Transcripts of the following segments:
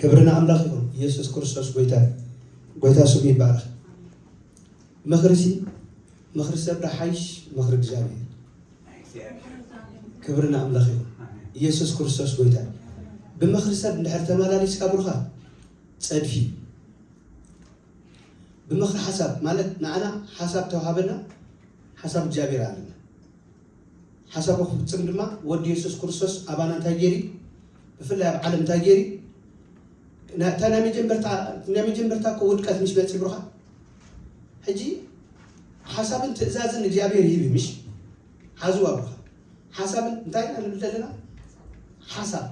ክብሪ ንኣምላኽ ይኹን። ኢየሱስ ክርስቶስ ጎይታ፣ ጎይታ ስሙ ይባረኽ። ምኽሪ ሲ ምኽሪ ሰብ ዶ ሓይሽ ምኽሪ እግዚኣብሔር? ክብሪ ንኣምላኽ ይኹን። ኢየሱስ ክርስቶስ ጎይታ። ብምኽሪ ሰብ እንድሕር ተመላሊስካ ብሩኻ ጸድፊ። ብምኽሪ ሓሳብ ማለት ንዓና ሓሳብ ተዋሃበና፣ ሓሳብ እግዚኣብሔር ኣለና። ሓሳቡ ክፍጽም ድማ ወዲ የሱስ ክርስቶስ ኣባና እንታይ ገይሩ? ብፍላይ ኣብ ዓለም እንታይ ገይሩ? እታ ናይ መጀመርታ ናይ መጀመርታ እኮ ውድቀት ምሽ መጽእ ብሩኻ። ሕጂ ሓሳብን ትእዛዝን እግዚኣብሔር ይህብ ምሽ ሓዝዋ ብሩኻ። ሓሳብን እንታይ ኢና ንብል ዘለና? ሓሳብ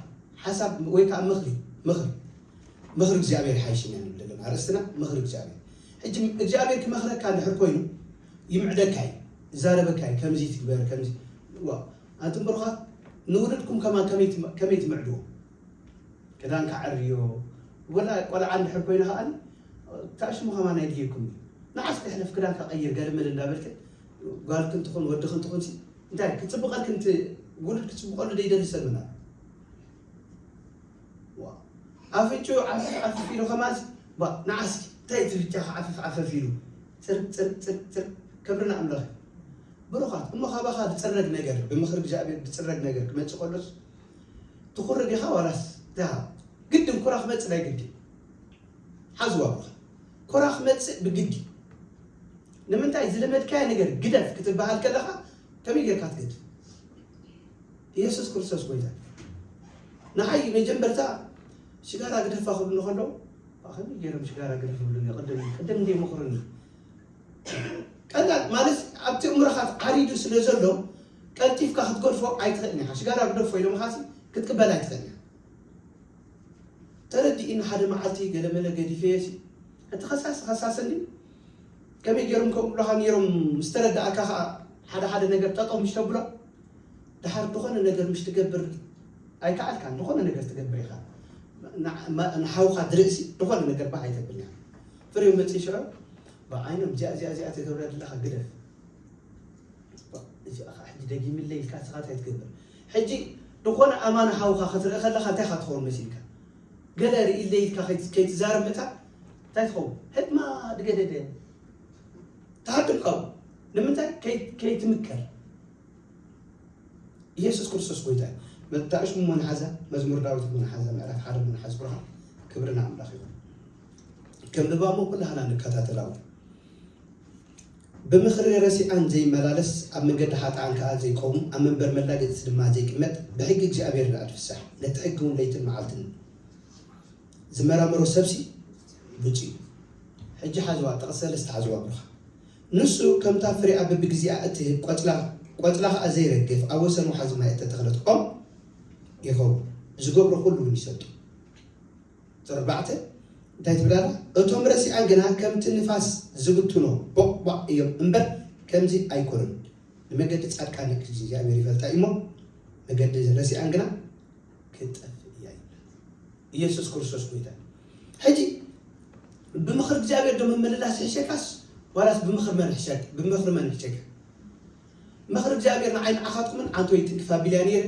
ሓሳብ ወይ ከዓ ምኽሪ ምኽሪ ምኽሪ እግዚኣብሔር ሓይሽና ንብል ዘለና ኣርእስትና ምኽሪ እግዚኣብሔር። ሕጂ እግዚኣብሔር ክመኽረካ እንድሕር ኮይኑ ይምዕደካ እዩ፣ ይዛረበካ እዩ፣ ከምዚ ትግበር ከምዚ። ዋ ኣንቱም ብሩኻት ንውሉድኩም ከማን ከመይ ትም- ከመይ ትምዕድዎ? ክዳንካ ዓርዮ ወላ ቆልዓ እንድሕር ኮይኑ ከዓኒ ታሽሙ ከማን ኣይድልየኩም እዩ። ንዓስ ክሕለፍ ክዳንካ ቀይር ገለመለ እንዳበልክ ጓልክ እንትኹን ወድኽ እንትኹን ሲ እንታይ ክፅብቐልክ እንት ውሉድ ክፅብቐሉ ደይደሊ ሰብ ምና ኣፍንጭኡ ዓፍፍ ዓፍፍ ኢሉ ከማስ ንዓስ እንታይ እቲ ብጫ ዓፍፍ ዓፈፍ ኢሉ ፅርቅ ፅርቅ ፅርቅ ፅርቅ። ክብሪ ንኣምላኽ። ብሩኻት እሞ ካባኻ ዝፅረግ ነገር ብምኽሪ እግዚኣብሔር ዝፅረግ ነገር ክመፅእ ከሎስ ትኹሪ ዲኻ ዋላስ ድሃ? ግድን ኩራ ክመፅእ ናይ ግዲ ሓዝዋ ብሩኻ። ኩራ ክመፅእ ብግዲ። ንምንታይ ዝለመድካዮ ነገር ግደፍ ክትበሃል ከለኻ ከመይ ጌርካ ትገድፍ? ኢየሱስ ክርስቶስ ጎይታ። ንዓይ መጀመርታ ሽጋራ ግደፋ ክብሉ ከለዉ ከመይ ገይሮም ሽጋራ ግደፍ ይብሉኒ? ቅድም ቅድም እንደ ይመኽሩኒ ቀላል ማለት ኣብቲ እምሮኻ ዓሪዱ ስለ ዘሎ ቀልጢፍካ ክትገድፎ ኣይትኽእልን ኢኻ። ሽጋራ ግደፎ ኢሎምኻሲ ክትቅበል ኣይትኽእልን ኢኻ። ተረዲእኒ ሓደ መዓልቲ ገለመለ ገዲፈዮ ሲ እቲ ኸሳሲ ኸሳሲ እንዲ ከመይ ገይሮም ከምኡ ብሎኻ ነይሮም ምስ ተረዳእካ ኸዓ ሓደ ሓደ ነገር ጠጠው ምሽ ተብሎ ድሓር ዝኾነ ነገር ምሽ ትገብር ኣይከኣልካን። ዝኾነ ነገር ትገብር ኢኻ ንሓውኻ ድርእሲ ዝኾነ ነገር ባህ ኣይተብል ኢኻ። ፍሬው መፅእ ሽዑ ብዓይኖም እዚኣ እዚኣ እዚኣ ትገብራ ዘለኻ ግደፍ እዚኣ ከዓ ሕጂ ደጊምለይ ኢልካ ንስኻ እንታይ ትገብር? ሕጂ ዝኾነ ኣማኒ ሓውኻ ክትርኢ ከለኻ እንታይ ኢኻ ትኸውን መሲልካ? ገለ ርእይለይ ኢልካ ከይት- ከይትዛረብ መታ እንታይ ትኸውን? ህድማ ድገደደ ተሃድም ካብኡ ንምንታይ ከይ- ከይትምከር። ኢየሱስ ክርስቶስ ጎይታ እዩ። መጣእሽ እሞ ንሓዛ መዝሙር ዳዊት እሞ ንሓዛ ምዕራፍ ሓደ እሞ ንሓዝ ብርሃን ክብሪ ንኣምላኽ ይኹን። ከም እባ እሞ ኩላህና ንከታተላዊ ብምኽሪ ረሲኣን ዘይመላለስ ኣብ መንገዲ ሓጥኣን ከኣ ዘይቀውም ኣብ መንበር መላገጽቲ ድማ ዘይቅመጥ ብሕጊ እግዚኣብሔር ደኣ ትፍሳሕ ነቲ ሕጊ እውን ለይትን መዓልትን ዝመራመሮ ሰብሲ ብፁዕ እዩ። ሕጂ ሓዝዋ ጥቕሲ ሰለስተ ሓዝዋ ብሩኻ ንሱ ከምታ ፍሬኣ በብግዜኣ እትህብ ቆጽላ ቆጽላ ከኣ ዘይረግፍ ኣብ ወሰን ወሓዚ ማይ እተተኽለት ኦም ይኸውን ዝገብሮ ኩሉ እውን ይሰጡ። ተርባዕተ እንታይ ትብል ኣላ? እቶም ረሲኣን ግና ከምቲ ንፋስ ዝብትኖ ቦቕቧቕ እዮም እምበር ከምዚ ኣይኮኑን። ንመገዲ ጻድቃን እግዚኣብሔር ይፈልጣ እሞ መገዲ ረሲኣን ግና ክትጠፍእ እያ ይብላ። ኢየሱስ ክርስቶስ ጎይታ። ሕጂ ብምኽሪ እግዚኣብሔር ዶ ምምልላስ ይሕሸካስ ዋላስ ብምኽሪ መን ይሕሸክ? ብምኽሪ መን ይሕሸካ? ምኽሪ እግዚኣብሔር ንዓይ ንዓኻትኩምን ኣንቶ ይትንክፋ ቢልያ ነይረ።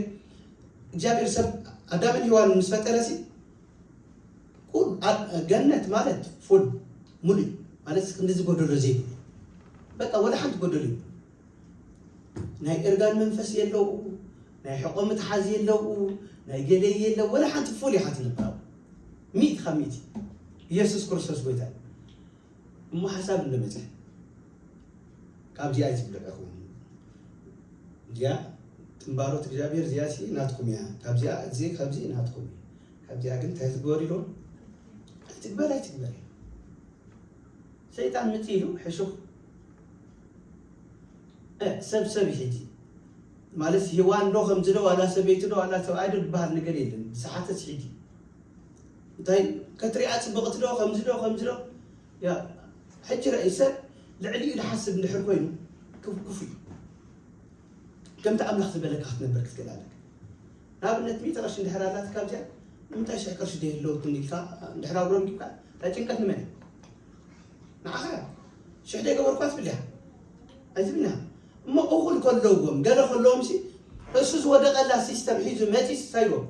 እግዚኣብሔር ሰብ ኣዳምን ሔዋንን ምስ ፈጠረ ሲ ኩል ኣ- ገነት ማለት ፉል ሙሉእ ማለት ክንዲ ዝጎደሎ ዘይብሉ በቃ ወላ ሓንቲ ጎደሎ እዩ። ናይ እርጋን መንፈስ የለው፣ ናይ ሕቆ ምትሓዝ የለው፣ ናይ ገለ የለው፣ ወላ ሓንቲ ፉል ኢኻ ትነብር። ሚእቲ ካብ ሚእቲ ኢየሱስ ክርስቶስ ጎይታ እዩ። እሞ ሓሳብ እንደመፀ ካብዚኣ ኣይትብልዑ ኢኹም። እዚኣ ትንባሮት እግዚኣብሔር እዚኣ ሲ ናትኩም እያ። ካብዚኣ እዚ ካብዚ ናትኩም እዩ። ካብዚኣ ግን እንታይ ትግበር ኢሎም ኣይትግበር ኣይትግበር እዩ። ሰይጣን ምፅ ኢሉ ሕሹኽ እ፣ ሰብ ሰብ ይሕጂ ማለት ሂዋን ዶ ከምዚ ዶ ዋላ ሰበይቲ ዶ ዋላ ሰብኣይ ዶ ዝበሃል ነገር የለን። ዝሓተስ ሕጂ እንታይ ከትሪኣ ፅብቕቲ ዶ ከምዚ ዶ ከምዚ ዶ ያ ሕጂ ረእይ ሰብ ልዕሊኡ ዝሓስብ እንድሕር ኮይኑ ክፍ- ክፉ እዩ። ከምቲ ኣምላኽ ዝበለካ ክትነበር ክትክእል ኣለካ። ንኣብነት ሚእቲ ቅርሺ እንድሕር ኣላትካ ኣብዚኣ ንምንታይ ሽሕ ቅርሺ ደየለወትኒ ኢልካ እንድሕር ኣብሮም ዲብካ እታ ጭንቀት ንመን እያ? ንዓኻ እያ። ሽሕ ደይገበርኳ ትብል እያ ኣይትብልና። እሞ እኹል ከለዎም ገለ ከለዎም ሲ እሱ ዝወደቀላ ሲስተም ሒዙ መፂስ እንታይ ይዎም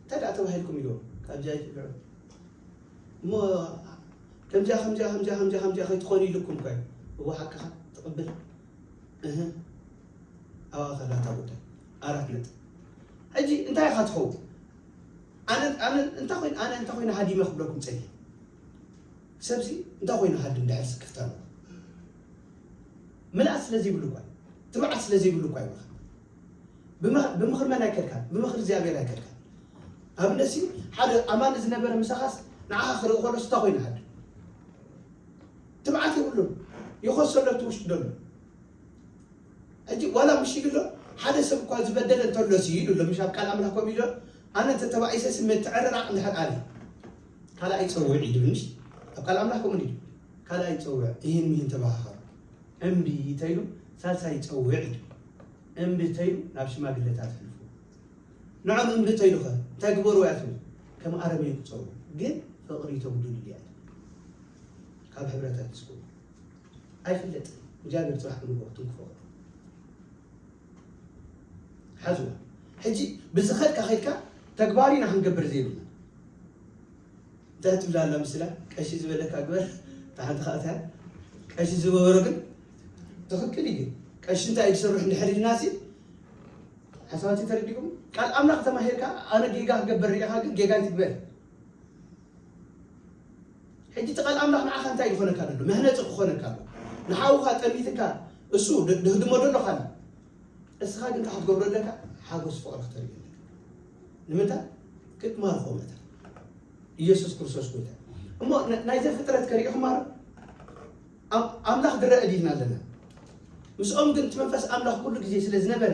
እንታይ ደኣ ተባሂልኩም ኢልዎም ኣብዚኣ ይትብዑ እሞ ከምዚኣ ከምዚኣ ከምዚኣ ከምዚኣ ከምዚኣ ከይትኾኑ ኢልኩም እኮ እዩ። እዎ ሓቅኻ ትቕብል። እህ ኣብኣ ከላ እታ ጉዳይ ኣራት ነጥብ። ሕጂ እንታይ ኢኻ ትኸውን? ኣነ ኣነ እንታይ ኮይነ ኣነ እንታይ ኮይነ ሃዲመ ክብለኩም ጸኒሐ። ሰብዚ እንታይ ኮይኑ ሃዲ እንድሕር ስክፍታ ኣለዎ? ምልኣት ስለ ዘይብሉ እኳ እዩ። ትብዓት ስለ ዘይብሉ እኳ ይብልካ። ብመ- ብምኽሪ መን ኣይከድካን? ብምኽሪ እግዚኣብሔር ኣይከድካን። ኣብነሲ ሓደ ኣማኒ ዝነበረ ምሳኻስ ንዓኻ ክርኢ ከሎስ እንታይ ኮይኑ ሃዲ? ትብዓት የብሉን። ይኸሰሎ እቲ ውሽጡ ዘሎ። ሕጂ ዋላ ምሽ ይብሎ ሓደ ሰብ እኳ ዝበደለ እንተሎ ሲ ኢሉ ኣሎ። ምሽ ኣብ ቃል ኣምላኽ ከምኡ ኢሎ ኣነ እንተ ተባኢሰ ስሜት ተዕርራቕ እንድሕር ኣለ ካልኣይ ጸውዕ ኢሉ ምሽ ኣብ ቃል ኣምላኽ ከምኡ ኢሉ ካልኣይ ጸውዕ ይህን ይህን ተባሃኸሩ እምቢ ተይሉ ሳልሳይ ጸውዕ ኢሉ እምቢ ተይሉ ናብ ሽማግለታት ሕልፉ ንዖም እምቢ ተይሉኸ እንታይ ግበሩ እያ ትብል ከም ኣረመይ ክጸውዕ ግን ፍቕሪ ተጉድሉ እያ ካብ ሕብረታት ትስኩ ኣይፍለጥ እግዚኣብሔር ጽባሕ ክንጎ ትንክፎ ሓዝዋ ሕጂ ብዝኸድካ ኸድካ ተግባሪና ክንገብር ዘይብልና እንታይ ትብል ኣላ ምስላ ቀሺ ዝበለካ ግበር ታሓንቲ ኻእታ ቀሺ ዝበበሮ ግን ትኽክል እዩ ቀሺ እንታይ ዝሰርሕ እንድሕር ኢልና ሲ ሓሳባቲ ተረዲኩም ቃል ኣምላኽ ተማሂርካ ኣነ ጌጋ ክገብር ሪኢኻ ግን ጌጋ ይትግበር ሕጂ እቲ ቃል ኣምላኽ ንዓኻ እንታይ ዝኾነካ ዘሎ መህነፂ ክኾነካ ኣሎ ንሓውኻ ጠሚትካ እሱ ድህድሞ ደሎ ካል እስኻ ግን እንታይ ክትገብሮ ኣለካ ሓጎስ ፍቕሪ ክተርኢ ኣለካ ንምንታይ ክትማርኾ መታ ኢየሱስ ክርስቶስ ጎይታ እሞ ናይ ዘፍጥረት ከሪእኹም ኣሎ ኣምላኽ ድረአ ዲልና ኣለና ምስኦም ግን እቲ መንፈስ ኣምላኽ ኩሉ ግዜ ስለ ዝነበረ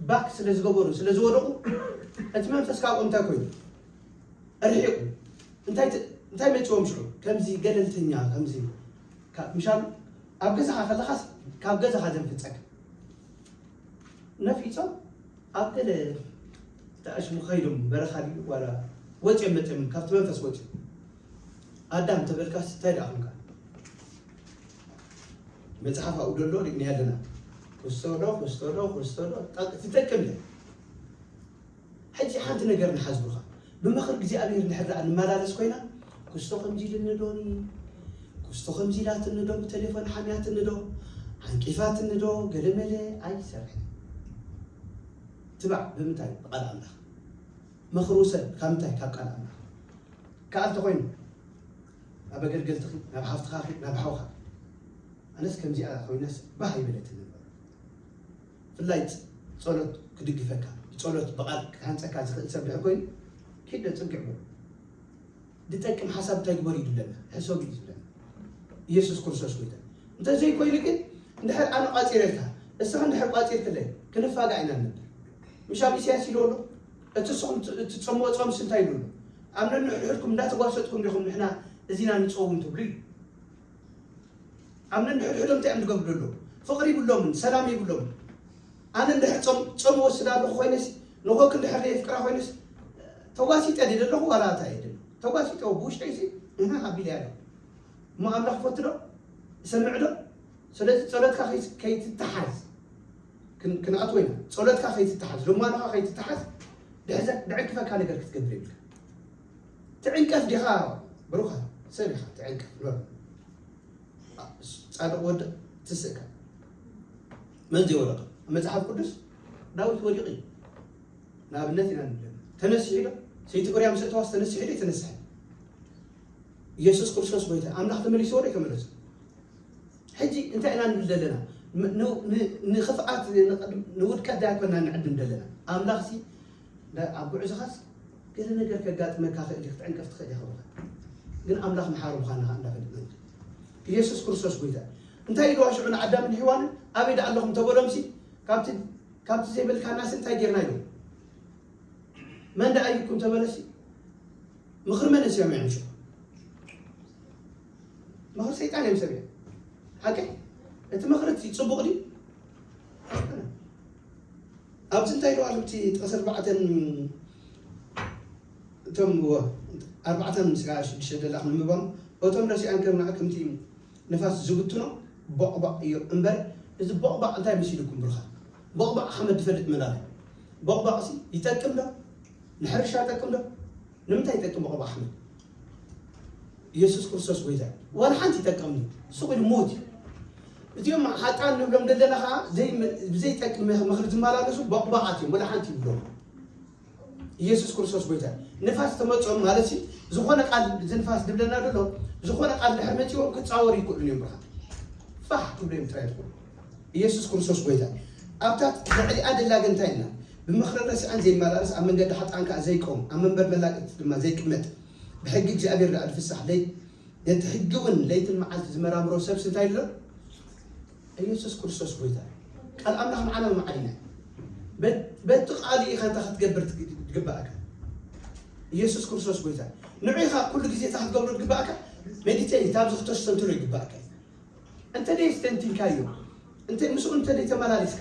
ባክ ስለ ዝገበሩ ስለ ዝወደቑ እቲ መንፈስ ካብኦም እንታይ ኮይኑ ርሒቑ እንታይ መፅዎም ሽዑ ከምዚ ገለልተኛ ከምዚ ምሻሉ ኣብ ገዛኻ ከለኻስ ካብ ገዛኻ ዘንፍፀካ ነፊፆም ኣብ ገለ ተኣሽሙ ከይዶም በረኻ ድዩ ዋላ ወፅኦም መፅኦም ካብቲ መንፈስ ወፅኦም ኣዳም ተበልካስ እንታይ ደኣ ኹንካ መፅሓፍ ኣብኡ ደሎ ሪእናዮ ኣለና ክስቶ ዶ ክስቶ ዶ ክስቶ ዶ ትጠቅም እያ ሕጂ ሓንቲ ነገር ንሓዝብኻ ብመኽር እግዚኣብሔር እንድሕር ደኣ ንመላለስ ኮይና ክስቶ ከምዚ ኢልኒ ዶኒ ክስቶ ከምዚ ኢላትኒ ዶ ብቴሌፎን ሓምያትኒ ዶ ዓንቂፋትኒ ዶ ገለመለ ኣይሰርሕን ትባዕ ብምንታይ ብቃል ኣምላኽ መኽሩ ሰብ ካብ ምንታይ ካብ ቃል ኣምላኽ ከኣል ተኾይኑ ናብ ኣገልገልትኺ ናብ ሓፍትኻ ናብ ሓውኻ ኣነስ ከምዚኣ ኮይነስ ባህ ይበለትኒ ብፍላይ ጸሎት ክድግፈካ ብጸሎት ብቓል ክሃንጸካ ዝኽእል ሰብ ድሕር ኮይኑ ኪድ ዶ ጽግዕ በሎ ዝጠቅም ሓሳብ እንታይ ግበር እዩ ዝብለና ሕሰብ እዩ ዝብለና ኢየሱስ ክርስቶስ ጎይታ እንተዘይኮይኑ ግን እንድሕር ኣነ ቋጺረልካ እስኻ እንድሕር ቋጺርክለይ ክንፋጋዕ ኢና ንነብር ምሽ ኣብ ኢሳያስ ኢሉ ኣሎ እቲ ስኹም ትጸምዎ ጾምሲ እንታይ ይብሉ ኣሎ ኣብ ነንሕድሕድኩም እንዳተጓሰጥኩም ዲኹም ንሕና እዚና ንጸውም ትብሉ እዩ ኣብ ነንሕድሕዶም እንታይ እዮም ዝገብሩ ዘለዉ ፍቕሪ ይብሎምን ሰላም ይብሎምን ኣነ እንድሕር ጾም ጾም ወስድ ኣለኹ ኮይነስ ንኾክ እንድሕር ዘየፍቅራ ኮይነስ ተጓሲጠ ድየ ዘለኹ ዋላ እንታይ እየ ደለ ተጓሲጠ ብውሽጠይሲ እህ ኣቢለ እያ ኣለኹ እሞ ኣምላኽ ይፈቱ ዶ ይሰምዕ ዶ ስለዚ ጸሎትካ ከይትተሓዝ ክንኣትዎ ኢና ጸሎትካ ከይትተሓዝ ልማኖኻ ከይትተሓዝ ድዕግፈካ ነገር ክትገብር የብልካ ትዕንቀፍ ዲኻ ብሩኻ ሰብ ኢኻ ትዕንቀፍ ጻድቕ ወዲ ትስእካ መን ዘይወደቐ ኣብ መጽሓፍ ቅዱስ ዳዊት ወዲቑ እዩ ንኣብነት ኢና ንብለና ተነሲሑ ዶ ሰይቲ ኡርያ ምስ እተዋስ ተነሲሑ ዶ ተነስሐ ኢየሱስ ክርስቶስ ጎይታ ኣምላኽ ተመሊስዎ ዶ ተመለሰ ሕጂ እንታይ ኢና ንብል ዘለና ንኽፍኣት ንውድቀት ዳይኮና ንዕድም ዘለና ኣምላኽሲ ኣብ ጉዕዞኻስ ገለ ነገር ከጋጥመካ ክእል ክትዕንቀፍ ትኽእል ኢኻ ግን ኣምላኽ መሓሪ ምዃንኻ እንዳፈለጥና ኢየሱስ ክርስቶስ ጎይታ እንታይ ኢልዋ ሽዑ ንኣዳምን ሔዋንን ኣበይ ደኣ ኣለኹም ተበሎምሲ ካብቲ ካብቲ ዘይበልካናሲ እንታይ ጌርና ኢሎም መን ደኣ ኢልኩም ተበለሲ ምኽሪ መን እዮም ሰሚዖም ሽዑ ምኽሪ ሰይጣን እዮም ሰሚዖም ሓቂ እቲ ምኽሪ እቲ ፅቡቕ ድዩ ኣብዚ እንታይ ኢልዋ እቲ ጥቕሲ ኣርባዕተን እቶም ኣርባዕተን ስጋ ሽዱሽተ ደላ ክንምባም እቶም ረሲኣን ከም ንዓ ከምቲ ንፋስ ዝብትኖ ቦቕባቕ እዮም እምበር እዚ ቦቕባቕ እንታይ መሲልኩም ብርኻ ቦቕባቕ ሓመድ ዝፈልጥ መላለ ቦቕባቕሲ ይጠቅም ዶ ንሕርሻ ይጠቅም ዶ ንምንታይ ይጠቅም ብቕብኣ ኣሕመድ? ኢየሱስ ክርስቶስ ጎይታ እዩ። ዋላ ሓንቲ ይጠቀምኒ። ስቕ ኢሉ ሞት እዩ። እዚኦም ሓጣን ንብሎም ዘለና ኸዓ ዘይ-፣ ብዘይጠቅም ምኽሪ ዝመላለሱ በቕባቓት እዮም። ዋላ ሓንቲ ይብሎም። ኢየሱስ ክርስቶስ ጎይታ እዩ። ንፋስ ተመጾም ማለት ሲ፣ ዝኾነ ቃል፣ እዚ ንፋስ ዝብለና ዘሎ፣ ዝኾነ ቃል ድሕር መጺዎም ክጻወሩ ይክእሉ እዮም። ብርሃን ፋሕ ክብሉ እዮም ጥራይ ትኽእሉ። ኢየሱስ ክርስቶስ ጎይታ እዩ። ኣብታ ልዕሊኣ ደላ ግን እንታይ ኢልና? ብምኽሪ ረሲዓን ዘይመላለስ፣ ኣብ መንገዲ ሓጥኣን ከኣ ዘይቆም፣ ኣብ መንበር መላእክት ድማ ዘይቅመጥ፣ ብሕጊ እግዚኣብሔር ደኣ ዝፍሳሕ ለይ-፣ ነቲ ሕጂ እውን ለይትን መዓልቲ ዝመራምሮ ሰብስ እንታይ ኣሎ? ኢየሱስ ክርስቶስ ጎይታ እዩ። ቃል ኣምላኽ ንዓና መማዕዲና እዩ። በ-፣ በቲ ቃሉ ኢኻ እንታይ ክትገብር ትግ-፣ ትግባእካ? ኢየሱስ ክርስቶስ ጎይታ እዩ። ንዑ ኢኻ ኩሉ ግዜ እንታይ ክትገብሮ ትግባእካ? ሜዲቴት፣ ኣብዚ ክተስተንትኖ ይግባእካ እዩ። እንተ ደይ ስተንቲንካዮ፣ እንተ ምስኡ እንተ ደይ ተመላሊስካ፣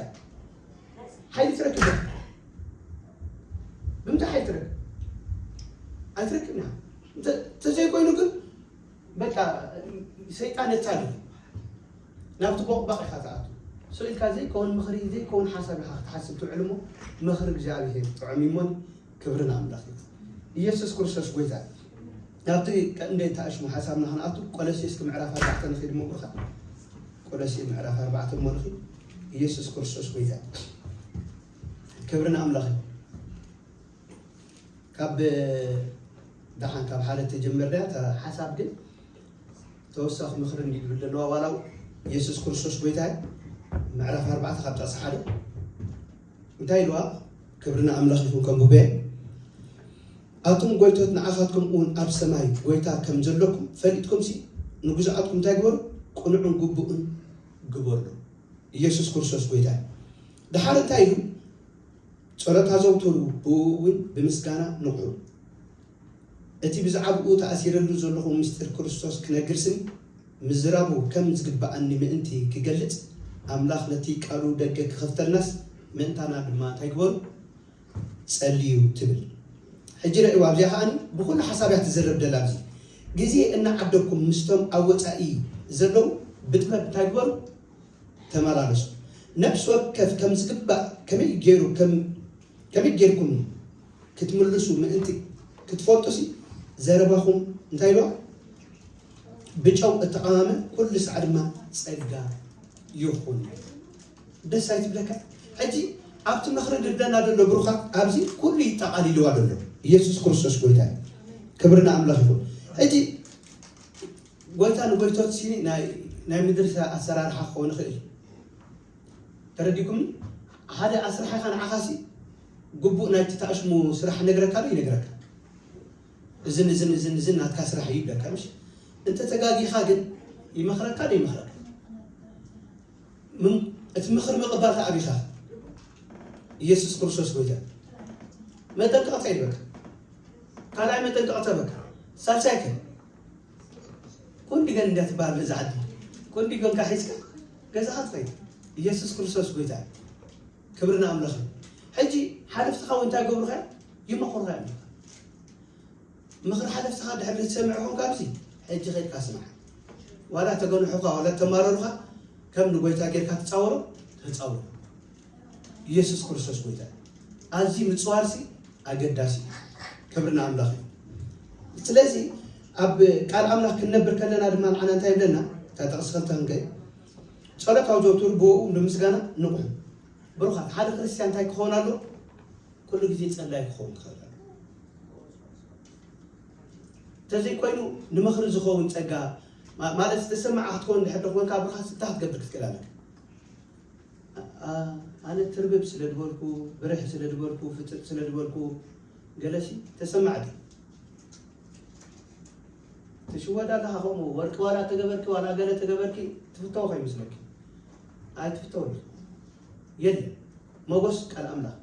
ሓይሊ ትረክብ ዶ? ብምንታይ ሓይሊ ትረክብ? ኣይትረክብን ኢኻ። እንተ-፣ እንተዘይኮይኑ ግን፣ በቃ፣ ሰይጣን የታልል። ናብቲ ቦቕባቕ ኢኻ ትኣቱ። ስቕ ኢልካ ዘይከውን ምኽሪ፣ ዘይከውን ሓሳብ ኢኻ ክትሓስብ ትውዕል እሞ፣ ምኽሪ እግዚኣብሔር ጥዑም እዩ እሞን፣ ክብሪ ንኣምላኽ እዩ። ኢየሱስ ክርስቶስ ጎይታ እዩ። ናብቲ ቀንዲ ተኣሽሙ ሓሳብና ክንኣቱ፣ ቆሎሴስ ምዕራፍ ኣርባዕተ ንኺድ እሞ ብሩኻት። ቆሎሴ ምዕራፍ ኣርባዕተ እሞ ንኺድ። ኢየሱስ ክርስቶስ ጎይታ እዩ። ክብሪ ንኣምላኽ እዩ። ካብ ደሓን ካብ ሓደ ተጀመርና፣ እታ ሓሳብ ግን ተወሳኺ ምኽሪ እንዲ ዝብል ዘለዋ ዋላው ኢየሱስ ክርስቶስ ጎይታ እዩ። ምዕራፍ ኣርባዕተ ካብ ጥቕሲ ሓደ እንታይ ኢልዋ? ክብሪ ንኣምላኽ ይኹን። ከንብበ። ኣቱም ጎይቶት ንዓኻትኩም እውን ኣብ ሰማይ ጎይታ ከም ዘለኩም ፈሊጥኩምሲ ንግዙኣትኩም እንታይ ግበሩ? ቅኑዕን ግቡእን ግበሩ። ኢየሱስ ክርስቶስ ጎይታ እዩ። ደሓር እንታይ ኢሉ? ጸሎት ኣዘውትሩ፣ ብኡ እውን ብምስጋና ንቕሑ። እቲ ብዛዕባኡ ተኣሲረሉ ዘለኹ ምስጢር ክርስቶስ ክነግር ስኒ ምዝራቡ ከም ዝግብኣኒ ምእንቲ ክገልጽ፣ ኣምላኽ ነቲ ቃሉ ደገ ክኸፍተልናስ ምእንታና ድማ እንታይ ግበሩ? ጸልዩ ትብል። ሕጂ ረእይዋ፣ ኣብዚኣ ከኣ ብኹሉ ሓሳብ እያ ትዝረብ ደላ። ኣብዚ ግዜ እናዓደግኩም ምስቶም ኣብ ወጻኢ ዘለዉ ብጥበብ እንታይ ግበሩ? ተመላለሱ። ነፍሲ ወከፍ ከም ዝግባእ ከመይ ገይሩ ከም-፣ ከመይ ጌርኩም ክትምልሱ ምእንቲ ክትፈልጡሲ ዘረባኹም እንታይ ኢልዋ? ብጨው እተቐማመ ኩሉ ሳዕ ድማ ጸጋ ይኹን። ደስ ኣይትብለካ? ሕጂ ኣብቲ ምኽሪ ዝብለና ዘሎ ብሩኻት ኣብዚ ኩሉ ይጠቓሊልዋ ዘሎ ኢየሱስ ክርስቶስ ጎይታ እዩ። ክብሪ ንኣምላኽ ይኹን። ሕጂ ጎይታ ንጎይቶት ሲ ናይ፣ ናይ ምድሪ ኣሰራርሓ ክኸውን ይኽእል እዩ። ተረዲእኩምኒ? ሓደ ኣስራሒኻ ንዓኻሲ ግቡእ ናይቲ ተኣሽሙ ስራሕ ነግረካ ዶ ይነግረካ? እዝን፣ እዝን፣ እዝን፣ እዝን ናትካ ስራሕ እዩ ይብለካ፣ ምሽ? እንተ ተጋጊኻ ግን ይመኽረካ ዶ ይመኽረካ? ምን-፣ እቲ ምኽሪ ምቕባል ከኣ ኣቢኻ። ኢየሱስ ክርስቶስ ጎይታ። መጠንቀቕታ ይበካ። ካልኣይ መጠንቀቕታ በካ። ሳልሳይ ከ? ኮንዲገን እንዲያ ትበሃል በዛ ዓዲ። ኮንዲገንካ ሒዝካ ገዛኻ ትኸይድ። ኢየሱስ ክርስቶስ ጎይታ እዩ። ክብሪ ንኣምላኽ እዩ። ሕጂ ሓለፍትኻ እውን እንታይ ገብሩኻ እዮም? ይመኽሩኻ እዮም። ምኽሪ ሓለፍትኻ ድሕሪ ትሰምዕ ኾንካ ኣብዚ፣ ሕጂ ኸይድካ ስማዕ። ዋላ ተገንሑኻ፣ ዋላ ተማረሩኻ፣ ከም ንጎይታ ጌርካ ትጻወሮ፣ ተጻወሮ። ኢየሱስ ክርስቶስ ጎይታ እዩ። ኣዝዩ ምጽዋርሲ ኣገዳሲ እዩ። ክብሪ ንኣምላኽ እዩ። ስለዚ ኣብ ቃል ኣምላኽ ክንነብር ከለና ድማ ንዓና እንታይ ይብለና? እታ ጥቕሲ ክልተ ክንከይ፣ ጸሎት ኣዘውትሩ፣ ብእኡ ብምስጋና ንቕሑ። ብሩኻት፣ ሓደ ክርስትያን እንታይ ክኸውን ኣለዎ? ኩሉ ግዜ ጸላይ ክኸውን ክኽእል ኣለዎ። እንተዘይኮይኑ ንምኽሪ ዝኸውን ጸጋ ማ-፣ ማለት ዝተሰማዓ ክትከውን እንድሕር ዶ ኮንካ፣ ብሩኻት፣ እንታይ ክትገብር ክትክእል ኣለካ? ኣ-፣ ኣነ ትርብብ ስለ ዝበልኩ፣ ብርሕ ስለ ዝበልኩ፣ ፍጥጥ ስለ ዝበልኩ፣ ገለሲ ተሰማዕቲ። ትሽወዳ ኣለኻ ከምኡ፣ ወርቂ ዋላ ተገበርኪ፣ ዋላ ገለ ተገበርኪ፣ ትፍተው ከይመስለኪ። ኣይትፍተው። የለ። ሞጎስ ቃል ኣምላኽ።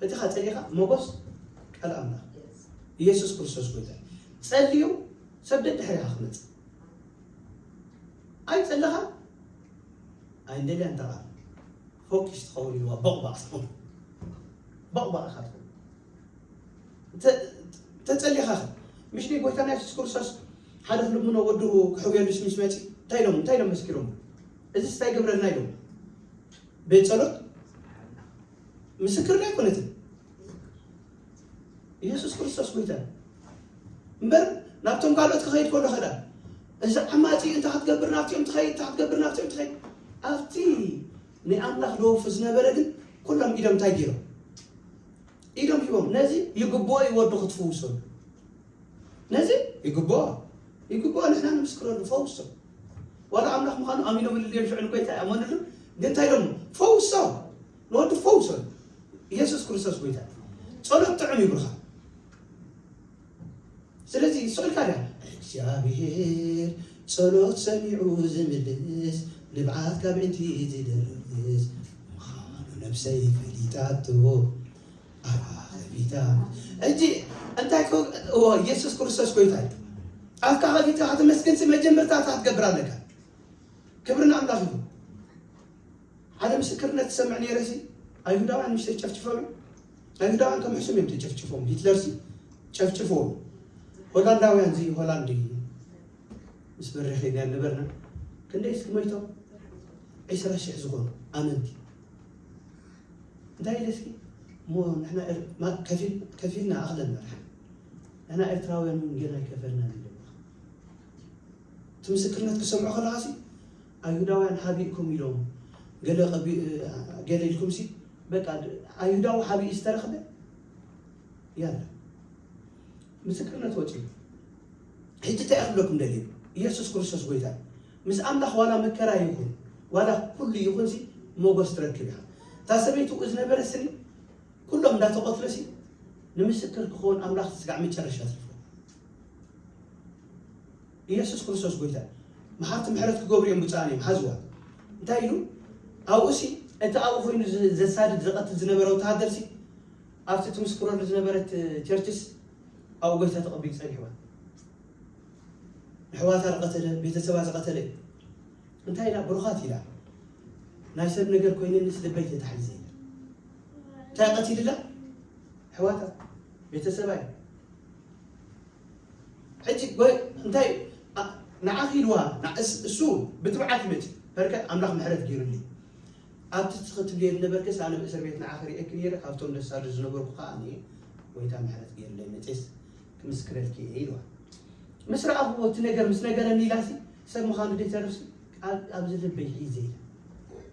እቲ ኻ ጸሊኻ፣ ሞጎስ ቃል ኣምላኽ። ኢየሱስ ክርስቶስ ጎይታ። ጸልዩ፣ ሰብ ደድሕሪኻ ክመጽእ። ኣይጸለኻ፣ ኣይንደልያ እንተ ቓል ፎኪስ ትኸውን ኢልዋ፣ በቕባቕ ትኸውን። በቕባቕ ኢኻ ትኸውን። ተ-፣ ተጸሊኻ ኸ? ምሽ ደይ ጎይታና የሱስ ክርስቶስ ሓደ ክልምኖ ወዱ ክሕውየሉስ ምስ መጺ፣ እንታይ ኢሎም፣ እንታይ ኢሎም መስኪሮም? እዚስ እንታይ ገብረልና ኢሎም? ቤት ጸሎት ምስክርና ኣይኮነትን። ኢየሱስ ክርስቶስ ጎይታ እዩ። እምበር ናብቶም ካልኦት ክኸይድ ከሎ ኸዳ፣ እዚ ዓማጺ እንታይ ክትገብር ናብቲኦም ትኸይድ፣ እንታይ ክትገብር ናብቲኦም ትኸይድ። ኣብቲ ናይ ኣምላኽ ደወፉ ዝነበረ ግን ኩሎም ኢዶም እንታይ ገይሮም? ኢዶም ሂቦም። ነዚ ይግብኦ እዩ ወዱ ክትፍውሰሉ። ነዚ ይግብኦ። ይግብኦ ንሕና ንምስክረሉ፣ ፈውሶ። ዋላ ኣምላኽ ምዃኑ ኣሚኖምሉ ድዮም ሽዑ ንጎይታ ይኣመኑሉ? ግን እንታይ ኢሎም? ፈውሶ። ንወዱ ፈውሶ። ኢየሱስ ክርስቶስ ጎይታ። ጸሎት ጥዑም ይብርኻ። ስለዚ ስቕ ኢልካ ድያ እግዚኣብሔር ጸሎት ሰሚዑ ዝምልስ ንብዓት ካብ ዕንቲ ዝደርስ ምዃኑ ነብሰይ ፈሊጣቶ ኣባ ከፊታ። ሕጂ እንታይ ኮ እዎ ኢየሱስ ክርስቶስ ጎይታ እዩ። ኣፍካ ከፊትካ ከተመስግንሲ መጀመርታ እንታይ ክትገብር ኣለካ? ክብሪ ንኣምላኽ ይኹን። ሓደ ምስክርነት ትሰምዕ ነይረ ሲ ኣይሁዳውያን ምሽ ተጨፍጭፎም እዮም። ኣይሁዳውያን ከም ሕሱም እዮም ተጨፍጭፎም። ሂትለር ሲ ጨፍጭፎም። ሆላንዳውያን እዚ ሆላንድ እዩ ምስ በረኸ ኢና ነበርና። ክንደይ እስኪ ሞይቶም? ዒስራ ሽሕ ዝኾኑ ኣመንቲ። እንታይ ኢለ እስኪ እሞ ንሕና ኤር- ማ- ከፊል- ከፊልና ኣኽለና ንሕና ኤርትራውያን እውን ገና ኣይከፈልናን ኢለ። እቲ ምስክርነት ክሰምዖ ከለኻ ሲ ኣይሁዳውያን ሓቢእኩም ኢሎም ገለ ቀቢ- ገለ ኢልኩም ሲ በቃ ኣይሁዳዊ ሓቢኡ ዝተረኽበ ያለ ምስክርነት ወፂኡ። ሕጂ እንታይ ክብለኩም ደልዩ? ኢየሱስ ክርስቶስ ጎይታ እዩ። ምስ ኣምላኽ ዋላ መከራ ይኹን ዋላ ኩሉ ይኹን ሲ ሞጎስ ትረክብ ኢኻ። እታ ሰበይቲ ዝነበረ ስኒ ኩሎም እንዳተቆትለ ሲ ንምስክር ክኸውን ኣምላኽ ስጋዕ መጨረሻ ትልፎ። ኢየሱስ ክርስቶስ ጎይታ እዩ። መሓርቲ ምሕረት ክገብሩ እዮም ብፁዓን እዮም ሓዝዋ። እንታይ ኢሉ ኣብኡ ሲ እቲ ኣብኡ ኮይኑ ዝ- ዘሳድድ ዘቐትል ዝነበረ ወተሃደር ሲ ኣብቲ ትምስክረሉ ዝነበረት ቸርችስ ኣብኡ ጎይታ ተቐቢሉ ጸኒሕዋ። ንሕዋታ ዝቐተለ ቤተሰባ ዝቐተለ እዩ። እንታይ ኢላ ብሩኻት ኢላ ናይ ሰብ ነገር ኮይነንስ ልበይ ተታሒዘ ኢላ እንታይ ቀቲልላ ሕዋታ ቤተሰባ እዩ። ሕጂ ጎይ እንታይ ኣ- ንዓኺ ኢልዋ ንዓ- እስ- እሱ ብትብዓት ይመጽእ በርከ ኣምላኽ ምሕረት ገይሩልኝ ኣብቲ ትኽትብልየ ዝነበርከስ ኣነ ብእስር ቤት ንዓኺ ርእየኪ ነይረ ካብቶም ደሳዱ ዝነበርኩ ከዓ እኔ ጎይታ ምሕረት ገይሩለይ መፅስ ክምስክረልኪ እየ ኢልዋ ምስ ረኣኽዎ እቲ ነገር ምስ ነገረኒ ኢላሲ ሰብ ምዃኑ ዘይተርፍሲ ቃል ኣብዚ ልበይ ሒዘ ኢለ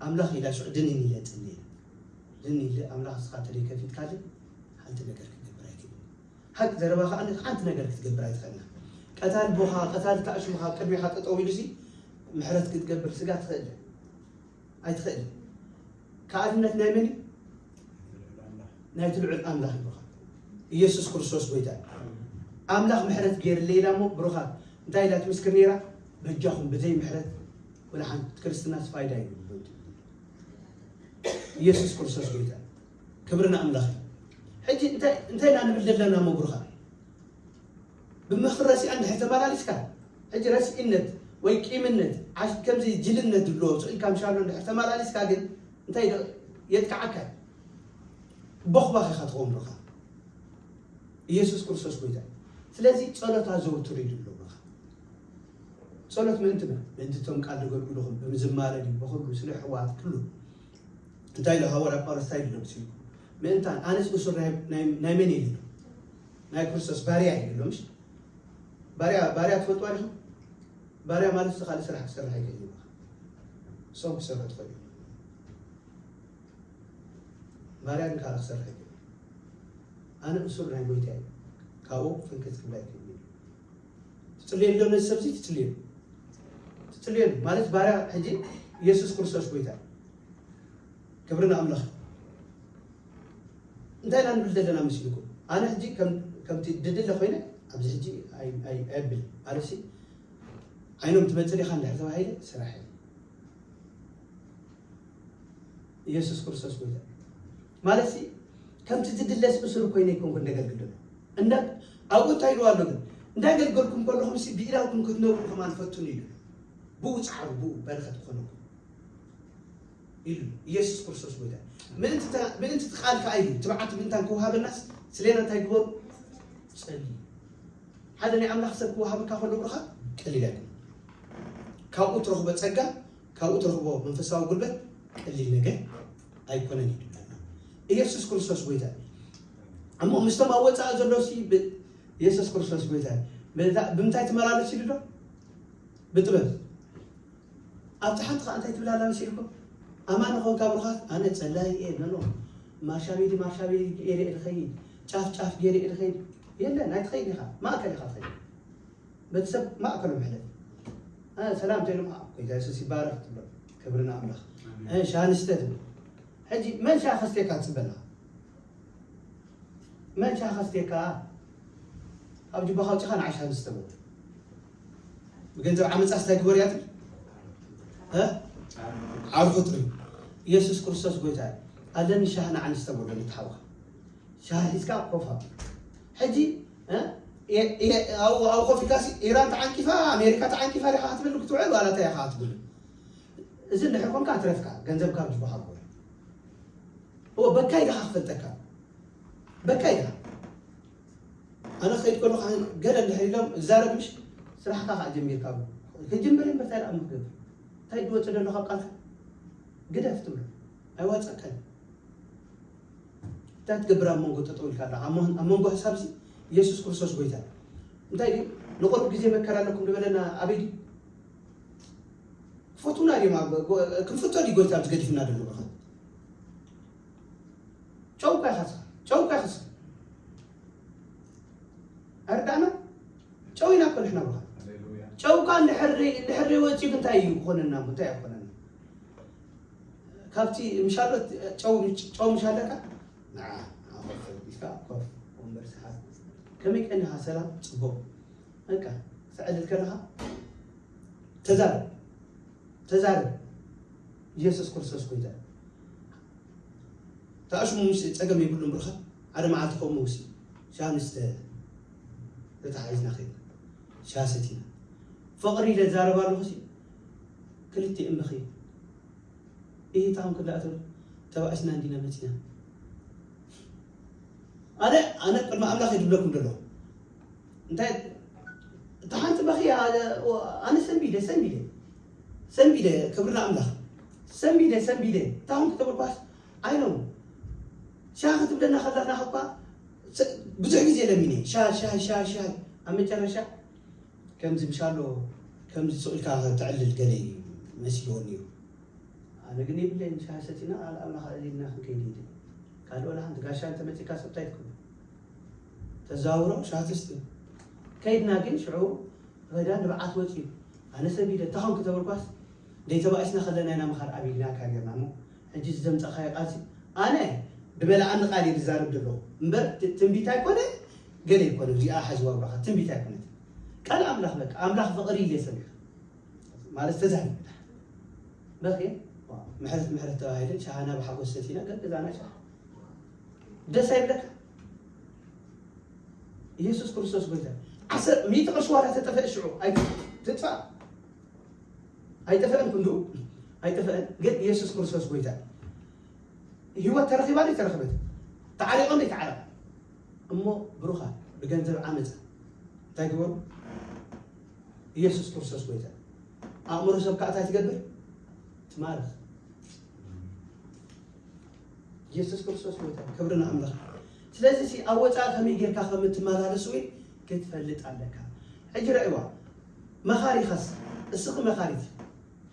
ኣምላኽ ኢላ ሽዑ ድንን ኢለ ፅሊ ኢለ ድን ኢለ ኣምላኽ እስኻ ተለይ ከፊትካለይ ሓንቲ ነገር ክገብር ኣይክእልን ሓቂ ዘረባ ከዓ ሓንቲ ነገር ክትገብር ኣይትኽእልና ቀታል ቦኻ ቀታል ታእሽሙኻ ቅድሚኻ ጠጠው ኢሉሲ ምሕረት ክትገብር ስጋ ትኽእል ኣይትኽእል ከኣልነት ናይ መን እዩ ናይቲ ልዑል ኣምላኽ ይብኻ ኢየሱስ ክርስቶስ ጎይታ ኣምላኽ ምሕረት ገይርለ ኢላ እሞ ብሩኻት እንታይ ኢላ ትምስክር ነይራ በጃኹም ብዘይ ምሕረት ወላ ሓንቲ ክርስትናስ ፋይዳ እዩ ኢየሱስ ክርስቶስ ጎይታ ክብሪ ንኣምላኽ ሕጂ እንታይ ኢና ንብል ዘለና እሞ ብሩኻት ብምኽሪ ረሲኣ እንድሕር ተመላሊስካ ሕጂ ረስኢነት ወይ ቂምነት ዓሽ ከምዚ ጅልነት ዝብሎ ስቕ ኢልካ ምሻሎ እንድሕር ተመላሊስካ ግን እንታይ ዶ የጥቅዓካ እዩ ቦኽባኽ ኢኻ ትኸውን ዶኻ ኢየሱስ ክርስቶስ ጎይታ እዩ ስለዚ ጸሎት ኣዘውትሩ ይድሎ ዶኻ ጸሎት ምእንቲ መን ምእንቲ እቶም ቃል ዘገልግሉኹም ብምዝማረ ድዩ ብኹሉ ስለ ኣሕዋት ኩሉ እንታይ ኢሉ ሃዋርያ ጳውሎስ እንታይ ኢሉ መሲልኩም ምእንታን ኣነስ እሱር ናይ ናይ- ናይ መን እየ ኢሉ ናይ ክርስቶስ ባርያ እዩ ኢሉ ምሽ ባርያ ባርያ ትፈልጥዋ ዲኹም ባርያ ማለት እዚ ካልእ ስራሕ ክሰርሕ ኣይክእል እዩ እሶም ክሰርሑ ትኽእል እዩ ባርያ ግን ካልእ ክሰርሕ ኣይክእል ኣነ እሱር ናይ ጎይታ እዩ ካብኡ ፍንክት ክብል ኣይክእል እዩ ትፅልየሉ ዶ ነዚ ሰብዚ ትፅልየሉ ትፅልየሉ ማለት ባርያ ሕጂ ኢየሱስ ክርስቶስ ጎይታ እዩ ክብሪ ንኣምላኽ እንታይ ኢና ንብል ዘለና መሲልኩም ኣነ ሕጂ ከምቲ ድድለ ኮይነ ኣብዚ ሕጂ ኣይብል ኣነሲ ዓይኖም ትመፅእ ዲኻ እንድሕር ተባሂለ ስራሕ ኢየሱስ ክርስቶስ ጎይታ ማለት ከምቲ ዝድለስ እሱር ኮይነ ይኮንኩ እንደገልግል ዘሎ እንዳ ኣብኡ እንታይ ኢልዋ ኣሎ ግን እንዳገልገልኩም ከለኹም ሲ ብኢዳውኩም ክትነብሩ ከማን ፈትኑ ኢሉ ብኡ ፃዕሩ ብኡ በረኸት ክኾነኩም ኢሉ ኢየሱስ ክርስቶስ ጎይታ ምእንቲ ቃል ከዓ ኢሉ ትብዓት ምእንታን ክወሃበናስ ስሌና እንታይ ግበሩ ፀልዩ ሓደ ናይ ኣምላኽ ሰብ ክወሃበካ ከሎ ብርኻ ቀሊል ኣይኮነ ካብኡ ትረኽቦ ፀጋ ካብኡ ትረኽቦ መንፈሳዊ ጉልበት ቀሊል ነገር ኣይኮነን እዩ ኢየሱስ ክርስቶስ ጎይታ እሞ ምስቶም ኣብ ወፃኢ ዘሎ ሲ ብ-፣ የሱስ ክርስቶስ ጎይታ እዩ። በዛ-፣ ብምንታይ ትመላለስ ኢሉ ዶ? ብጥበብ። ኣብቲ ሓንቲ ከዓ እንታይ ትብል ኣላ መሲልኩም? ኣማኒ ኾንካ ብሩኻት፣ ኣነ ጸላይ እየ፣ ኖ፣ ኖ። ማርሻ ቤዲ፣ ማርሻ ቤዲ ገይረ እየ ዝኸይድ፣ ጫፍ ጫፍ ገይረ እየ ዝኸይድ። የለን፣ ኣይትኸይድ ኢኻ፣ ማእከል ኢኻ ትኸይድ። በቲ ሰብ ማእከሎም ሕለፍ። እ፣ ሰላም ተይሎም፣ "ኣ፣ ጎይታ የሱስ ይባረክ" ትብሎ። ክብሪ ንኣምላኽ። ኣሜን። እ፣ ሻንስተ ትብል። ሕጂ መን ሻ ከስቴካ ትጽበ ኣለኻ? መን ሻ ከስቴካ? ኣብ ጅባኻ ኣውጺኻ ንዓ ሻንስተ በሎ። ብገንዘብ ዓመጻ ስታይ ግበር እያ ትብል? እ? ዓርኩ ጥሪ። ኢየሱስ ክርስቶስ ጎይታ እዩ። ኣለኒ ሻሂ ንዓ ንስተ በሎ ንትሓውኻ። ሻሂ ሒዝካ ኮፍ ኣብ። ሕጂ፣ እ? የ-፣ የ-፣ ኣብኡ፣ ኣብኡ ኮፍ ኢልካ ሲ፣ ኢራን ተዓንቂፋ፣ ኣሜሪካ ተዓንቂፋ ዲኻ ክትብል ክትውዕል፣ ዋላ እንታይ ኢኻ ክትብል? እዚ እንድሕር ኮንካ ኣትረፍካ፣ ገንዘብካ ኣብ ጅባኻ ግበር። እወ፣ በካይ ዲኻ ክፈልጠካ? በካይ ዲኻ? ኣነ ክኸይድ ከለኹ፣ ኣነ ገለ እንድሕር ኢሎም፣ እዛረብ ምሽ፣ ስራሕካ ከዓ ጀሚርካ። ክጅምር እምበር እንታይ ደኣ ምክገብር? እንታይ ድወፅእ ዘሎ ካብ ቃልካ? ግደፍ ትብሎ። ኣይዋፀካን። እንታይ ትገብር ኣብ መንጎ ጠጠው ኢልካ ኣለኻ? ኣብ መን-፣ ኣብ መንጎ ሓሳብ እዚ የሱስ ክርስቶስ ጎይታ። እንታይ ድዩ? ንቑሩብ ግዜ መከራ ኣለኩም ዝበለና ኣበይ ድዩ? ክፈቱና ድዮም? ኣብ ጎ-፣ ክንፍቶ ድዩ ጎይታ ኣብዚ ገዲፍና ዘሎ ብርኸት? ጨው እኳ ይኸስር፣ ጨው እኳ ይኸስር። ኣይርዳእና? ጨው ኢና እኮ ንሕና ብርኸት። ሃሌሉያ። ጨው እኳ እንድሕር፣ እንድሕር ወፂኡ እንታይ እዩ ክኾነና? እንታይ እዩ ክኾነና? ካብቲ ምሻሎ ጨው፣ ጨው ምሻለካ? ንዓ፣ ንዓ ኮፍ ኢልካ፣ ኮፍ፣ ወንበር ሰሓብ። ከመይ ቀኒኻ? ሰላም፣ ጽቡቕ። በቃ፣ ክተዕልል ከለኻ፣ ተዛረብ፣ ተዛረብ። ኢየሱስ ክርስቶስ ጎይታ እዩ። ተኣሽሙ ምስ ጸገም የብሉን ብርኻ። ሓደ መዓልቲ ከምኡ ውሲ፣ ሻ ንስተ ተታሓሒዝና ኸይድና። ሻ ሰቲና። ፍቕሪ ኢለ ዛረብ ኣለኹ ሲ፣ ክልቲኤን በኽየ። ኢሂ፣ ታኹም ክዳኣተሉ ተባእስና እንዲና መጺና። ኣነ፣ ኣነ ቅድሚ ኣምላኽ እየ ዝብለኩም ዘለኹ። እንታይ፣ እታ ሓንቲ በኽየ፣ ኣነ፣ ኣነ ሰንቢደ፣ ሰንቢደ፣ ሰንቢደ፣ ክብሪ ንኣምላኽ። ሰንቢደ፣ ሰንቢደ፣ ታኹም ክተበልኳስ፣ ኣይኖም። ሻ ክትብለና ከላ ናኸኳ፣ ሰ-፣ ብዙሕ ግዜ ለሚነ፣ ሻ፣ ሻ፣ ሻ፣ ሻ። ኣብ መጨረሻ፣ ከምዚ ምሻሎ፣ ከምዚ ስቕ ኢልካ ተዕልል ገለ እዩ መሲልዎ ነይሩ። ኣነ ግን የብለይን፣ ሻሂ ሰቲና፣ ቃል ኣምላኽ ኣዕሊልና ክንከይድ እዩ። ካልእ ወላ ሓንቲ ጋሻ እንተመጺእካ ሰብ እንታይ ትከውን? ተዛውሮ፣ ሻሂ ትስቲ። ከይድና ግን ሽዑ ኸይዳ ንብዓት ወጺኡ። ኣነ ሰቢደ፣ እንታይ ኾንክ ተበልኳስ፣ ደይተባኢስና ከለና ኢና ምኻድ ኣቢልና ካርየርና እሞ፣ ሕጂ እዚ ዘምጻእካዮ ቃልሲ፣ ኣነ ብመልኣኒ ቃል እየ ዝዛረብ ዘለኹ። እምበር ት-፣ ትንቢት ኣይኮነ፣ ገለ ኣይኮነ፣ እዚኣ ሓዝዋ ብራኻ፣ ትንቢት ኣይኮነት። ቃል ኣምላኽ በቃ፣ ኣምላኽ ፍቕሪ ኢለ ሰሚዐ። ማለት ተዛሪብና። በኽየ፣ ምሕረት፣ ምሕረት ተባሂለን ሻሃና ብሓጎስ ሰቲና፣ ገ-፣ ገዛና ሻሃ። ደስ ኣይብለካ? ኢየሱስ ክርስቶስ ጎይታ። ዓሰር፣ ሚእቲ ቅርሺ ዋላ ተጠፍአ ሽዑ፣ ኣይ-፣ ትጥፋእ። ኣይጠፍአን ክንዱ፣ ኣይጠፍአን። ግን ኢየሱስ ክርስቶስ ጎይታ። ህይወት ተረኺባ ዶ ተረኽበት? ተዓሪቖ ዶ ተዓረቐ? እሞ ብሩኻት፣ ብገንዘብ ዓመፃ እንታይ ግበሩ? ኢየሱስ ክርስቶስ ጎይታ። ኣእምሮ ሰብ ከዓ እንታይ ትገብር? ትማርኽ። ኢየሱስ ክርስቶስ ጎይታ፣ ክብሪ ንኣምላኽ። ስለዚ ሲ ኣብ ወፃኢ ከመይ ጌርካ ከም እትመላለስ እውን ክትፈልጥ ኣለካ። ሕጂ ረእይዋ፣ መኻሪኻስ፣ እስኺ መኻሪት፣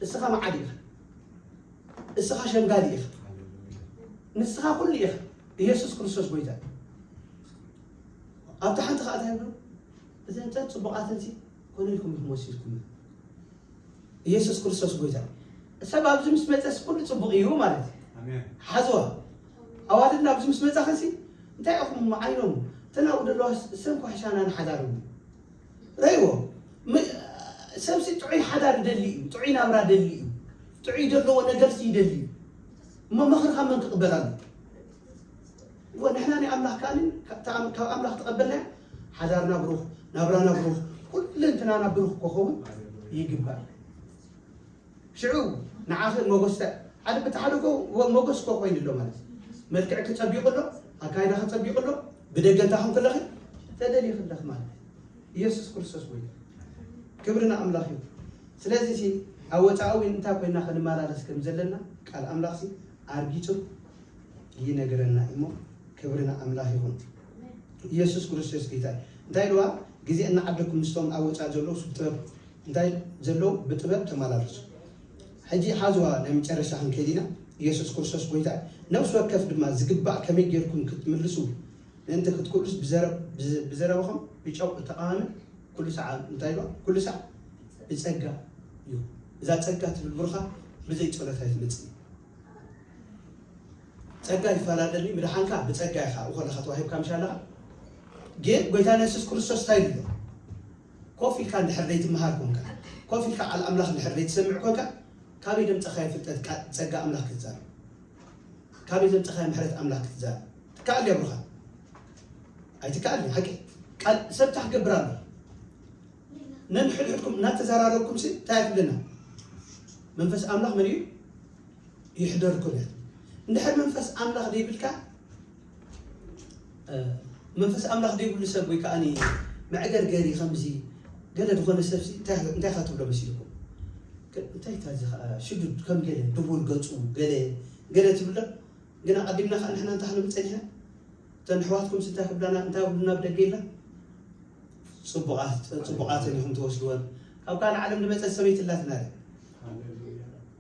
እስኻ መዓዲ ኢኻ፣ እስኻ ሸምጋሊ ኢኻ፣ ንስኻ ኩሉ ኢኻ። ኢየሱስ ክርስቶስ ጎይታ። ኣብታ ሓንቲ ከዓ እንታይ ይብሉ? እዘን ጸ-፣ ጽቡቓተን ሲ ኮነ ኢልኩም ኢኹም ወሲድኩም። ኢየሱስ ክርስቶስ ጎይታ። ሰብ ኣብዚ ምስ መጸስ ኩሉ ጽቡቕ እዩ ማለት እዩ። ኣሜን። ሓዝዋ። ኣዋልድና ኣብዚ ምስ መጻኸሲ እንታይ ኢኹም ዓይኖም ተናኡ ዘለዋ ሰም ኳሕሻና ንሓዳሩ። ረይዎ። ም-፣ ሰብሲ ጥዑይ ሓዳር ይደሊ እዩ፣ ጥዑይ ናብራ ይደሊ እዩ፣ ጥዑይ ዘለዎ ነገርሲ ይደሊ እዩ። እሞ ምኽርኻ መን ክቕበል ኣሎ? እወ፣ ንሕና ናይ ኣምላኽ ከኣኒ ካብ፣ ካብ ኣምላኽ ተቐበልናዮ፣ ሓዳርና ብሩኽ፣ ናብራና ብሩኽ፣ ኩለንትናና ብሩኽ ክኸውን ይግባእ። ሽዑ ንዓኺ ሞገስ ተ-፣ ሓደ በቲ ሓደ እኮ ወ-፣ ሞገስ እኮ ኮይኑ ኣሎ ማለት እዩ። መልክዕኪ ጸቢቑ ኣሎ፣ ኣካይዳኺ ጸቢቑ ኣሎ፣ ብደገ እንታይ ኾንኪ ኣለኺ? ተደሊኺ ኣለኺ ማለት እዩ። ኢየሱስ ክርስቶስ ጎይታ። ክብሪ ንኣምላኽ ይኹን። ስለዚ ሲ ኣብ ወጻኢ እውን እንታይ ኮይና ክንመላለስ ከም ዘለና ቃል ኣምላኽ ሲ ኣርጊጹ ይነግረና እሞ ክብሪ ንኣምላኽ ይኹን። ኢየሱስ ክርስቶስ ጌታ እዩ። እንታይ ኢልዋ? ግዜ እናዓደኩም ምስቶም ኣብ ወፃእ ዘለዉ ሰብ ጥበብ እንታይ ዘለዉ ብጥበብ ተመላለሱ። ሕጂ ሓዝዋ ናይ መጨረሻ ክንከይድ ኢና። ኢየሱስ ክርስቶስ ጎይታ እዩ። ነፍሲ ወከፍ ድማ ዝግባእ ከመይ ጌርኩም ክትምልሱ ምእንቲ ክትክእሉስ ብዘረ- ብዘ- ብዘረባኹም ብጨው እተቓወመ ኩሉ ሰዓት እንታይ ኢልዋ? ኩሉ ሰዓት ብጸጋ እዩ። እዛ ጸጋ ትብል ብሩኻ ብዘይ ጸሎት ኣይትመጽእ። ጸጋ ይፈላለኒ ምድሓንካ ብጸጋ ኢኻ እኮ ለኻ ተዋሂብካ ምሽ ኣለኻ። ግን ጎይታና የሱስ ክርስቶስ እንታይ ኢሉ? ኮፍ ኢልካ እንድሕር ዘይትመሃር ኮንካ፣ ኮፍ ኢልካ ቃል ኣምላኽ እንድሕር ዘይትሰምዕ ኮንካ፣ ካበይ ደምጸኻዮ ፍልጠት ቃ- ጸጋ ኣምላኽ ክትዛረብ? ካበይ ዘምጸኻዮ ምሕረት ኣምላኽ ክትዛረብ? ትከኣል እያ ብሩኻ? ኣይትከኣል ሓቂ። ቃል ሰብ ታክገብር ኣሎ። ነንሕድሕድኩም እናተዘራረብኩም ሲ እንታይ ትብልና? መንፈስ ኣምላኽ መን እዩ? ይሕደርኩም እያ። እንድሕር መንፈስ ኣምላኽ ዘይብልካ፣ መንፈስ ኣምላኽ ዘይብሉ ሰብ ወይ ከዓኒ መዕገርገሪ ከምዚ ገለ ዝኾነ ሰብ ሲ እንታይ ኢኻ ትብሎ መሲልኩም? እንታይ ታዚ ከዓ ሽዱድ ከም ገለ ድቡል ገጹ ገለ ገለ ትብሎ። ግን ኣቐዲምና ከዓ ንሕና እንታይ ክንብል ጸኒሕና? እተን ኣሕዋትኩም እንታይ ክብላና እንታይ ክብሉና ብደገ ኢልና? ጽቡቓት ጽቡቓተን ኢኹም ትወስድወን። ካብ ካልእ ዓለም ዝመጸት ሰበይቲ ኣላትና ድያ?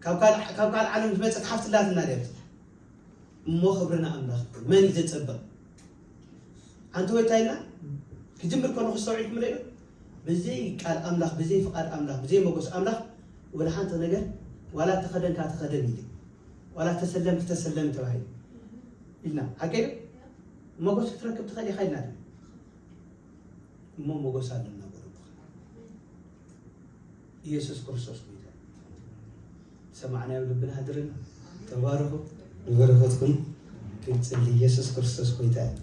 ካብ ካልእ ካብ ካልእ ዓለም ዝመጸት ሓፍቲ ኣላትና ድያ? እሞ ክብርና ኣምላኽ መን እዩ ዘጸብቕ? ሓንቲ ወይ እንታይ ኢልና ክጅምር ከሎ ክስተውዒልኩም ዶ? ብዘይ ቃል ኣምላኽ ብዘይ ፍቓድ ኣምላኽ ብዘይ መጎስ ኣምላኽ ወላ ሓንቲ ነገር ዋላ ተኸደንካ ተኸደን ኢለ ዋላ ተሰለምኪ ተሰለሚ ተባሂሉ ኢልና ሓቀይ ዶ? መጎስ ክትረክብ ትኽእል ኢኻ ኢልና ዶ? እሞ መጎስ ኣለና በሉ። ኢየሱስ ክርስቶስ ጎይታ እዩ። ሰማዕናዮ ልብና ሃድርና። ተባረኹ። ንበረኸትኩም ክንጽሊ። ኢየሱስ ክርስቶስ ጎይታ እዩ።